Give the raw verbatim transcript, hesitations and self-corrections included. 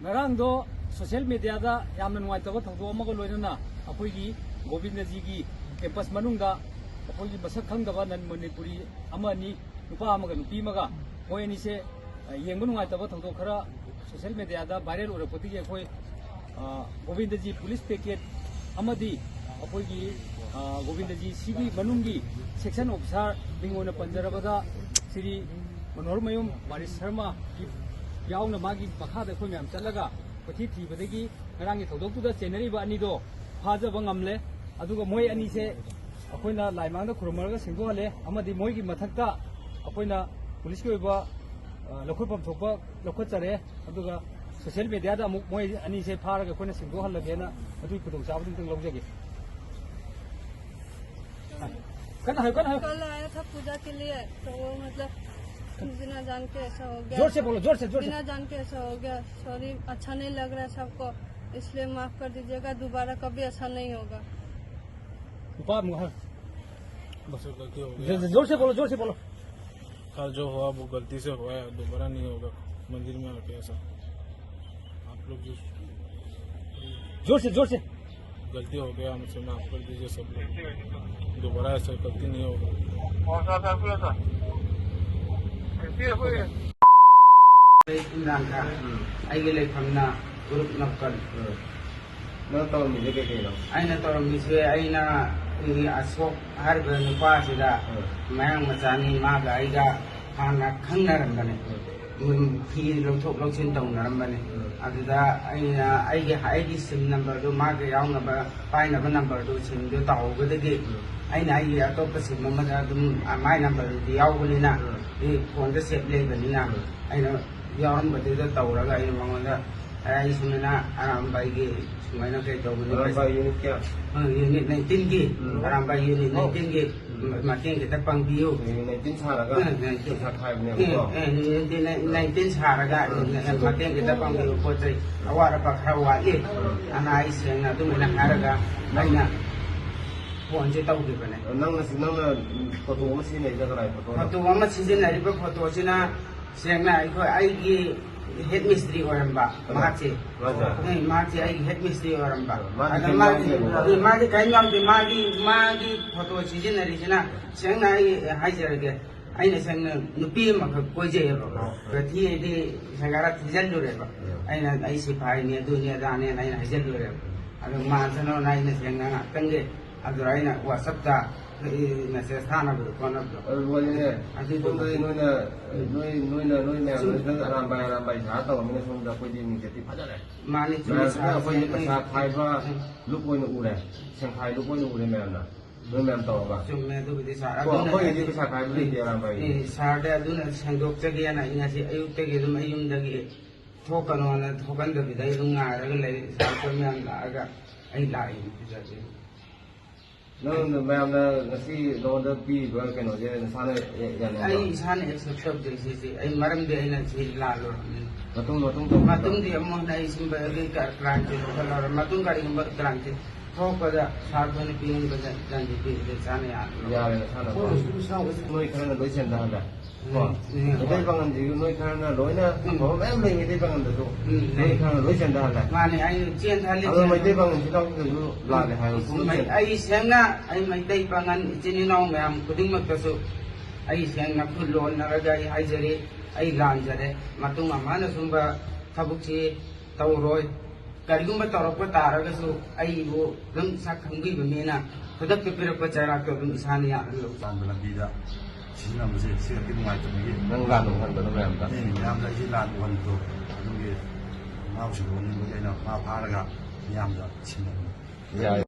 ꯉꯔꯥꯡꯗꯣ ꯁꯣꯁꯤꯌꯦꯜ ꯃꯦꯗꯤꯌꯥꯗ ꯌꯥꯝꯅ ꯅꯨꯡꯉꯥꯏꯇꯕ ꯊꯧꯗꯣꯛ ꯑꯃꯒ ꯂꯣꯏꯅꯅ ꯑꯩꯈꯣꯏꯒꯤ ꯒꯣꯕꯤꯟꯗꯖꯤꯒꯤ ꯀꯦꯝꯄꯁ ꯃꯅꯨꯡꯗ ꯑꯩꯈꯣꯏꯒꯤ ꯃꯁꯛ ꯈꯪꯗꯕ ꯅꯟ ꯃꯅꯤꯄꯨꯔꯤ ꯑꯃ ꯑꯅꯤ, ꯅꯨꯄꯥ ꯑꯃꯒ ꯅꯨꯄꯤ ꯑꯃꯒ, ꯃꯣꯏ ꯑꯅꯤꯁꯦ, ꯑ, ꯌꯦꯡꯕ ꯅꯨꯡꯉꯥꯏꯇꯕ ꯊꯧꯗꯣꯛ ꯈꯔ ꯁꯣꯁꯤꯌꯦꯜ ꯃꯦꯗꯤꯌꯥꯗ ꯚꯥꯏꯔꯦꯜ ꯑꯣꯏꯔꯛꯄꯗꯒꯤ ꯑꯩꯈꯣꯏ, ꯑ, ꯒꯣꯕꯤꯟꯗꯖꯤ ꯄꯨꯂꯤꯁ ꯄꯦꯀꯦꯠ ꯑꯃꯗꯤ ꯑꯩꯈꯣꯏꯒꯤ, ꯑ, ꯒꯣꯕꯤꯟꯗꯖꯤ ꯁꯤꯒꯤ ꯃꯅꯨꯡꯒꯤ ꯁꯦꯛꯁꯟ ꯑꯣꯐꯤꯁꯥꯔ ꯃꯤꯡ ꯑꯣꯏꯅ ꯄꯟꯖꯔꯕꯗ ꯁ꯭ꯔꯤ ꯃꯅꯣꯍꯔꯃꯌꯨꯝ ꯋꯥꯔꯤꯁ ꯁꯔꯃ ꯌꯥꯎꯅ ꯃꯥꯒꯤ ꯃꯈꯥꯗ ꯑꯩꯈꯣꯏ ꯃꯌꯥꯝ ꯆꯠꯂꯒ ꯀꯣꯏꯊꯤ ꯊꯤꯕꯗꯒꯤ ꯉꯔꯥꯡꯒꯤ ꯊꯧꯗꯣꯛꯇꯨꯗ ꯆꯦꯟꯅꯔꯤꯕ ꯑꯅꯤꯗꯣ ꯐꯥꯖꯕ ꯉꯝꯂꯦ꯫ ꯑꯗꯨꯒ ꯃꯣꯏ ꯑꯅꯤꯁꯦ ꯑꯩꯈꯣꯏꯅ ꯂꯥꯏꯃꯥꯡꯗ ꯈꯨꯔꯨꯝꯃꯔꯒ ꯁꯦꯡꯗꯣꯛꯍꯜꯂꯦ, ꯑꯃꯗꯤ ꯃꯣꯏꯒꯤ ꯃꯊꯛꯇ ꯑꯩꯈꯣꯏꯅ ꯄꯨꯂꯤꯁꯀꯤ ꯑꯣꯏꯕ, ꯑ, ꯂꯧꯈꯠꯐꯝ ꯊꯣꯛꯄ ꯂꯧꯈꯠꯆꯔꯦ꯫ ꯑꯗꯨꯒ ꯁꯣꯁꯤꯌꯦꯜ ꯃꯦꯗꯤꯌꯥꯗ ꯑꯃꯨꯛ ꯃꯣꯏ ꯑꯅꯤꯁꯦ ꯐꯥꯔꯒ ꯑꯩꯈꯣꯏꯅ ꯁꯦꯡꯗꯣꯛꯍꯜꯂꯒꯦꯅ ꯑꯗꯨꯒꯤ ꯈꯨꯗꯣꯡꯆꯥꯕꯗꯨ ꯑꯝꯇꯪ ꯂꯧꯖꯒꯦ꯫ ꯀꯟꯅ ꯍꯥꯏꯌꯨ, ꯀꯟꯅ ꯍꯥꯏꯌꯨ꯫ कल आया था पूजा के लिए, तो वो मतलब बिना जान के ऐसा हो गया। जोर से बोलो, जोर से, जोर से। बिना जान के ऐसा हो गया, सॉरी, अच्छा नहीं लग रहा है सबको, इसलिए माफ कर दीजिएगा, दोबारा कभी ऐसा नहीं होगा। ऊपर मुंह है। बस गलती हो गया। जोर से, जोर से बोलो, जोर से बोलो। कल जो हुआ वो गलती से हुआ है, दोबारा नहीं होगा मंदिर में आके ऐसा। आप लोग जो जोर से, जोर से। गलती हो गया हमसे, माफ कर दीजिए सब लोग, दोबारा ऐसा गलती नहीं होगा। कौन सा था पूरा था? ऐसी है कोई? ꯏꯝꯔꯥꯟ ꯈꯥꯟ, ꯑꯩꯒꯤ ꯂꯩꯐꯝꯅ ꯒ꯭ꯔꯨꯞ ꯅꯝꯕꯔ꯫ ꯅꯪ ꯇꯧꯔꯝꯃꯤꯁꯦ ꯀꯩ ꯀꯩꯅꯣ? ꯑꯩꯅ ꯇꯧꯔꯝꯃꯤꯁꯦ, ꯑꯩꯅ ꯑꯩꯒꯤ ꯑꯁꯣꯛ ꯍꯥꯏꯔꯤꯕ ꯅꯨꯄꯥꯁꯤꯗ, ꯎꯝ꯫ ꯃꯌꯥꯡ ꯃꯆꯥꯅꯤ, ꯃꯥꯒ ꯑꯩꯒ ꯍꯥꯟꯅ ꯈꯪꯅꯔꯝꯕꯅꯦ꯫ ꯎꯝ꯫ ꯎꯝ, ꯐꯤ ꯂꯧꯊꯣꯛ ꯂꯧꯁꯤꯟ ꯇꯧꯅꯔꯝꯕꯅꯦ꯫ ꯎꯝ꯫ ꯑꯗꯨꯗ ꯑꯩꯅ ꯑꯩꯒꯤ, ꯑꯩꯒꯤ ꯁꯤꯝ ꯅꯝꯕꯔꯗꯨ ꯃꯥꯒ ꯌꯥꯎꯅꯕ ꯄꯥꯏꯅꯕ ꯅꯝꯕꯔꯗꯨ, ꯁꯤꯝꯗꯨ ꯇꯧꯍꯧꯕꯗꯒꯤ ꯎꯝ꯫ ꯑꯩꯅ ꯑꯩꯒꯤ ꯑꯇꯣꯞꯄ ꯁꯤꯝ ꯑꯃꯗ ꯑꯗꯨꯝ, ꯑ, ꯃꯥꯏ ꯅꯝꯕꯔꯗꯨꯗꯤ ꯌꯥꯎꯕꯅꯤꯅ, ꯎꯝ꯫ ꯑꯩ ꯐꯣꯟꯗ ꯁꯦꯞ ꯂꯩꯕꯅꯤꯅ, ꯎꯝ꯫ ꯑꯩꯅ ꯌꯥꯎꯔꯝꯕꯗꯨꯗ ꯇꯧꯔꯒ ꯑꯩꯅ ꯃꯉꯣꯟꯗ, "ꯑꯩ ꯁꯨꯃꯥꯏꯅ ꯑꯔꯥꯝꯕꯥꯏꯒꯤ ꯁꯨꯃꯥꯏꯅ ꯀꯩ ꯇꯧꯕꯅꯤ, ꯑꯔꯥꯝꯕꯥꯏ ꯌꯨꯅꯤꯠ ꯀꯌꯥ? ꯑ, ꯌꯨꯅꯤꯠ ꯅꯥꯏꯟꯇꯤꯟꯒꯤ, ꯎꯝ꯫ ꯑꯔꯥꯝꯕꯥꯏ ꯌꯨꯅꯤꯠ ꯑꯧ꯫ ꯅꯥꯏꯟꯇꯤꯟꯒꯤ ꯎꯝ꯫ ꯃꯇꯦꯡ ꯈꯤꯇ ꯄꯥꯡꯕꯤꯌꯨ"꯫ ꯌꯨꯅꯤꯠ ꯅꯥꯏꯟꯇꯤꯟ ꯁꯥꯔꯒ ꯑ, ꯅꯥꯏꯟꯇꯤꯟ꯫ ꯄꯩꯁꯥ ꯈꯥꯏꯕꯅꯦꯕꯀꯣ꯫ ꯑ, ꯅꯥꯏꯟꯇꯤꯟ, ꯅꯥꯏꯟꯇꯤꯟ ꯁꯥꯔꯒ ꯎꯝ꯫ ꯃꯇꯦꯡ ꯈꯤꯇ ꯄꯥꯡꯕꯤꯌꯨ, ꯄꯣꯠ ꯆꯩ ꯑꯋꯥꯠ ꯑꯄꯥ ꯈꯔ ꯋꯥꯠꯂꯤ꯫ ꯎꯝ꯫ ꯑꯅ ꯑꯩ ꯁꯦꯡꯅ ꯑꯗꯨꯃꯥꯏꯅ ꯍꯥꯏꯔꯒ ꯑꯩꯅ ꯐꯣꯟꯁꯦ ꯇꯧꯈꯤꯕꯅꯦ꯫ ꯅꯪꯅ, ꯅꯪꯅ ꯐꯣꯇꯣ ꯑꯃ ꯁꯤꯖꯤꯟꯅꯩꯁꯦ ꯀꯅꯥꯏ ꯐꯣꯇꯣꯅꯣ? ꯐꯣꯇꯣ ꯑꯃ ꯁꯤꯖꯤꯟꯅꯔꯤꯕ ꯐꯣꯇꯣꯁꯤꯅ ꯁꯦꯡꯅ ꯑꯩꯈꯣꯏ, ꯑꯩꯒꯤ ꯍꯦꯗ ꯃꯤꯁꯇ꯭ꯔꯤ ꯑꯣꯏꯔꯝꯕ ꯃꯍꯥꯛꯁꯦ꯫ ꯃꯥꯁꯦ? ꯑꯦ, ꯃꯍꯥꯛꯁꯦ ꯑꯩꯒꯤ ꯍꯦꯗ ꯃꯤꯁꯇ꯭ꯔꯤ ꯑꯣꯏꯔꯝꯕ꯫ ꯃꯥꯗꯤ ꯑꯗ ꯀꯩꯝ ꯃꯥꯒꯤ ꯌꯥꯎꯗꯦꯕ? ꯑꯦ, ꯃꯥꯗꯤ ꯀꯔꯤꯝ ꯌꯥꯎꯗꯦ꯫ ꯃꯥꯒꯤ ꯃꯥꯒꯤ ꯐꯣꯇꯣ ꯁꯤꯖꯤꯟꯅꯔꯤꯁꯤꯅ, ꯁꯦꯡꯅ ꯑꯩ ꯍꯥꯏꯖꯔꯒꯦ, ꯑꯩꯅ ꯁꯦꯡꯅ ꯅꯨꯄꯤ ꯑꯃꯈꯛ ꯀꯣꯏꯖꯩꯑꯕ꯫ ꯑꯣ꯫ ꯊꯤꯗꯤ ꯁꯪꯒꯥꯔꯥ ꯊꯤꯖꯤꯜꯂꯨꯔꯦꯕ꯫ ꯎꯝ꯫ ꯑꯩꯅ ꯑꯩ ꯁꯤꯐꯥꯏꯅꯤ, ꯑꯗꯨꯅꯤ ꯑꯗꯥꯅꯦꯅ ꯑꯩꯅ ꯍꯥꯏꯖꯤꯜꯂꯨꯔꯦꯕ꯫ ꯑꯗꯣ ꯃꯥꯟꯁꯅꯣꯅ ꯑꯩꯅ ꯁꯦꯡꯅ ꯉꯥꯛꯇꯪꯒꯤ ꯑꯗꯨꯗ ꯑꯩꯅ ꯋꯥꯆꯞꯇ ꯃꯦꯁꯦꯖ ꯊꯥꯅꯕꯗꯣ ꯈꯣꯠꯅꯕꯗꯣ꯫ ꯑꯗꯨ ꯂꯣꯏꯔꯦ꯫ ꯑꯗꯨꯗꯣ ꯁꯣꯝꯗꯗꯤ ꯅꯣꯏꯅ ꯅꯣꯏ ꯅꯣꯏꯅ ꯅꯣꯏ ꯃꯌꯥꯝ ꯁꯨꯝ ꯅꯣꯏ ꯈꯔ ꯑꯔꯥꯝꯕꯥꯏ ꯑꯔꯥꯝꯕꯥꯏ ꯁꯥꯔ ꯇꯧꯔꯝꯃꯤꯅ ꯁꯣꯝꯗ ꯑꯩꯈꯣꯏꯗꯤ ꯃꯤꯡꯆꯠꯇꯤ ꯐꯖꯔꯦ꯫ ꯃꯥꯅꯤ, ꯆꯨꯝꯃꯤ ꯃꯌꯥꯝꯁꯤꯅ ꯁꯥꯔ, ꯑꯩꯈꯣꯏꯗꯤ ꯆꯨꯝꯃꯤ꯫ ꯄꯩꯁꯥ ꯈꯥꯏꯕ ꯎꯝ꯫ ꯂꯨꯞ ꯑꯣꯏꯅ ꯎꯔꯦ, ꯁꯦꯡꯈꯥꯏ ꯂꯨꯞ ꯑꯣꯏꯅ ꯎꯔꯦ ꯃꯌꯥꯝꯅ꯫ ꯅꯣꯏ ꯃꯌꯥꯝ ꯇꯧꯔꯒ꯫ ꯆꯨꯝꯃꯦ ꯑꯗꯨꯕꯨꯗꯤ ꯁꯥꯔ꯫ ꯀꯣ, ꯑꯗꯨꯅ ꯑꯩꯈꯣꯏꯒꯤꯗꯤ ꯑꯩ ꯄꯩꯁꯥ ꯈꯥꯏꯕ ꯂꯩꯇꯦ ꯑꯔꯥꯝꯕꯥꯏꯒꯤ꯫ ꯑꯦ, ꯁꯥꯔꯗ ꯑꯗꯨꯅ ꯁꯦꯡꯗꯣꯛꯆꯒꯦꯅ ꯑꯩ ꯉꯁꯤ ꯑꯌꯨꯛꯇꯒꯤ ꯑꯗꯨꯝ ꯑꯩ ꯌꯨꯝꯗꯒꯤ ꯊꯣꯛꯀꯅꯣꯅ ꯊꯣꯛꯍꯟꯗꯕꯤꯗ ꯑꯩ ꯑꯗꯨꯝ ꯉꯥꯏꯔꯒ ꯂꯩ꯫ ꯁꯥꯔ ꯑꯩꯈꯣꯏ ꯃꯌꯥꯝ ꯂꯥꯛꯑꯒ ꯑꯩ ꯂꯥꯛꯏꯅꯤ ꯁꯤꯗ꯫ ꯅꯪ ꯃꯌꯥꯝꯅ ꯉꯁꯤ ꯅꯉꯣꯟꯗ ꯄꯤꯔꯤꯕ ꯀꯩꯅꯣꯁꯦ ꯅꯁꯥꯅ ꯌꯥꯅꯤꯡꯕ꯭ꯔꯣ? ꯑꯩ ꯏꯁꯥꯅ ꯑꯦꯛꯁꯦꯞ ꯇꯧꯖꯩ ꯁꯤꯁꯦ꯫ ꯑꯩ ꯃꯔꯝꯗꯤ ꯑꯩꯅ ꯁꯤ ꯂꯥꯜꯂꯨꯔꯕꯅꯤꯅ꯫ ꯃꯇꯨꯡ ꯃꯇꯨꯡ ꯇꯧꯕꯗ ꯃꯇꯨꯡꯗꯤ ꯑꯃꯨꯛ ꯍꯟꯅ ꯑꯩ ꯁꯨꯝꯕꯒꯤ ꯀ꯭ꯔꯥꯏꯝꯁꯦ ꯂꯧꯈꯠꯂꯔꯣꯏ꯫ ꯃꯇꯨꯡ ꯀꯔꯤꯒꯨꯝꯕ ꯀ꯭ꯔꯥꯏꯝꯁꯦ ꯊꯣꯛꯄꯗ ꯁꯥꯔ ꯑꯩꯈꯣꯏꯅ ꯄꯤꯅꯤꯡꯕꯗ ꯗꯟꯗꯤ ꯄꯤꯕꯗ ꯏꯁꯥꯅ ꯌꯥꯅꯤ꯫ ꯌꯥꯔꯦ ꯅꯁꯥꯅ꯫ ꯍꯣꯏ, ꯏꯁꯥ ꯅꯣꯏ ꯈꯔꯅ ꯂꯣꯏ ꯆꯦꯟꯊꯍꯜꯂꯦ꯫ ꯀꯣ? ꯎꯝ, ꯎꯝ, ꯃꯩꯇꯩ ꯍꯣꯏ꯫ ꯄꯥꯉꯜꯁꯤꯁꯨ ꯅꯣꯏ ꯈꯔꯅ ꯂꯣꯏꯅ ꯎꯝ꯫ ꯑꯐꯕ ꯃꯌꯥꯝ ꯂꯩ ꯃꯩꯇꯩ ꯄꯥꯉꯜꯗꯁꯨ꯫ ꯎꯝ, ꯅꯣꯏ ꯂꯩ꯫ ꯈꯔꯅ ꯂꯣꯏ ꯆꯦꯟꯊꯍꯜꯂꯦ꯫ ꯃꯥꯅꯦ, ꯑꯩ ꯆꯦꯟꯊꯍꯜꯂꯤ, ꯑꯗꯣ ꯆꯦꯟꯊꯍꯜꯂꯤ꯫ ꯃꯩꯇꯩ ꯄꯥꯉꯜ ꯏꯆꯤꯜ ꯏꯅꯥꯎꯁꯤꯡꯗꯁꯨ ꯂꯥꯜꯂꯦ ꯍꯥꯏꯕ ꯄꯨꯝꯅꯃꯛ ꯃꯩ-, ꯑꯩ ꯁꯦꯡꯅ ꯑꯩ ꯃꯩꯇꯩ ꯄꯥꯉꯜ ꯏꯆꯤꯟ ꯏꯅꯥꯎ ꯃꯌꯥꯝ ꯈꯨꯗꯤꯡꯃꯛꯇꯁꯨ ꯑꯩ ꯁꯦꯡꯅ ꯈꯨꯜ ꯂꯣꯟꯅꯔꯒ ꯑꯩ ꯍꯥꯏꯖꯔꯤ, ꯑꯩ ꯂꯥꯟꯖꯔꯦ꯫ ꯃꯇꯨꯡ ꯑꯃꯨꯛ ꯍꯟꯅ ꯁꯨꯝꯕ ꯊꯕꯛꯁꯤ ꯇꯧꯔꯣꯏ꯫ ꯀꯔꯤꯒꯨꯝꯕ ꯇꯧꯔꯛꯄ ꯇꯥꯔꯒꯁꯨ ꯑꯩꯕꯨ ꯑꯗꯨꯝ ꯁꯛ ꯈꯪꯕꯤꯕ ꯃꯤꯅ ꯈꯨꯗꯛꯇ ꯄꯤꯔꯛꯄ ꯆꯩꯔꯥꯛꯇꯣ ꯑꯗꯨꯝ ꯏꯁꯥꯅ ꯌꯥꯅ ꯂꯧꯖꯩ꯫ ꯇꯥꯟꯕ ꯂꯝꯕꯤꯗ ꯁꯤꯖꯤꯟꯅꯕꯁꯦ ꯁꯤ ꯈꯛꯀꯤ ꯅꯨꯡꯉꯥꯏꯇꯕꯒꯤ ꯅꯪ ꯂꯥꯟ ꯎꯍꯟꯕꯗꯣ ꯃꯌꯥꯝꯗ꯫ ꯑꯩꯅ ꯃꯌꯥꯝꯗ ꯑꯩꯁꯦ ꯂꯥꯟ ꯎꯍꯟꯕꯗꯣ ꯑꯗꯨꯒꯤ ꯃꯥꯕꯨꯁꯨ ꯂꯧꯍꯟꯅꯤꯡꯕꯒꯤ ꯑꯩꯅ ꯃꯥ ꯐꯥꯔꯒ ꯃꯤꯌꯥꯝꯗ ꯁꯤꯟꯅꯕꯅꯤ꯫ ꯌꯥꯏ꯫